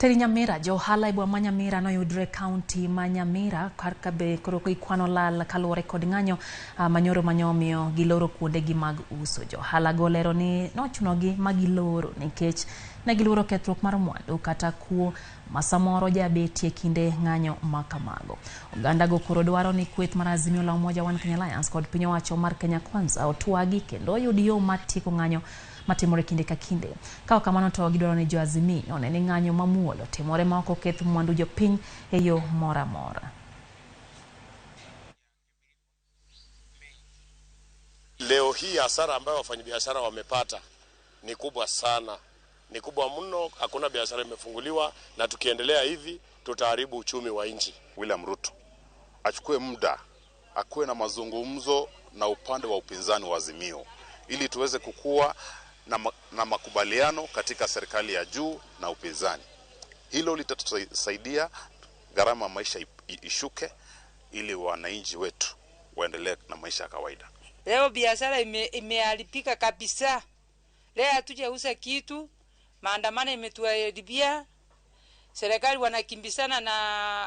Teri Nyamira, jo ohala e boma ma Nyamira noyudre e kaunti ma Nyamira kar ka be koro gikwano lal kaluwore kod ng'anyo manyoro manyo omiyo giloro kuondegi mag uso. Jo ohala go lero ni nochunogi ma giloro nikech ne giluoro kethruok mar mwandu kata kuo ma samoro jabetie kinde ng'anyo ma kamago. Oganda go koro dwaro ni kweth mar Azimio la Umoja One Kenya Alliance kod piny owacho mar Kenya Kwanza otwagi kendo oyud yo mar tieko ng'anyo matimore kinde ka kinde. Ka ok kamano to gidwaro ni jo Azimio one ni ng'anyo mamuol otimore ma ok oketh mwandu jopiny e yo moro amora. Leo hii hasara ambayo wafanyabiashara wamepata ni kubwa sana, ni kubwa mno. Hakuna biashara imefunguliwa, na tukiendelea hivi tutaharibu uchumi wa nchi. William Ruto achukue muda akuwe na mazungumzo na upande wa upinzani wa Azimio ili tuweze kukua na makubaliano katika serikali ya juu na upinzani. Hilo litatusaidia gharama maisha ishuke ili wananchi wetu waendelee na maisha ya kawaida. Leo biashara imeharibika kabisa. Leo hatujauza kitu, maandamano imetuharibia. Serikali wanakimbizana na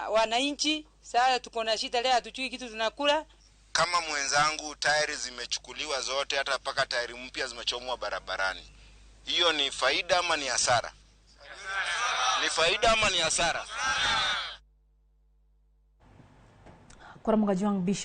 wananchi. Sasa tuko na shida leo, hatujui kitu tunakula. Kama mwenzangu, tairi zimechukuliwa zote, hata mpaka tairi mpya zimechomwa barabarani. Hiyo ni faida ama ni hasara? Ni faida ama ni hasara? Koro Juang Bishop.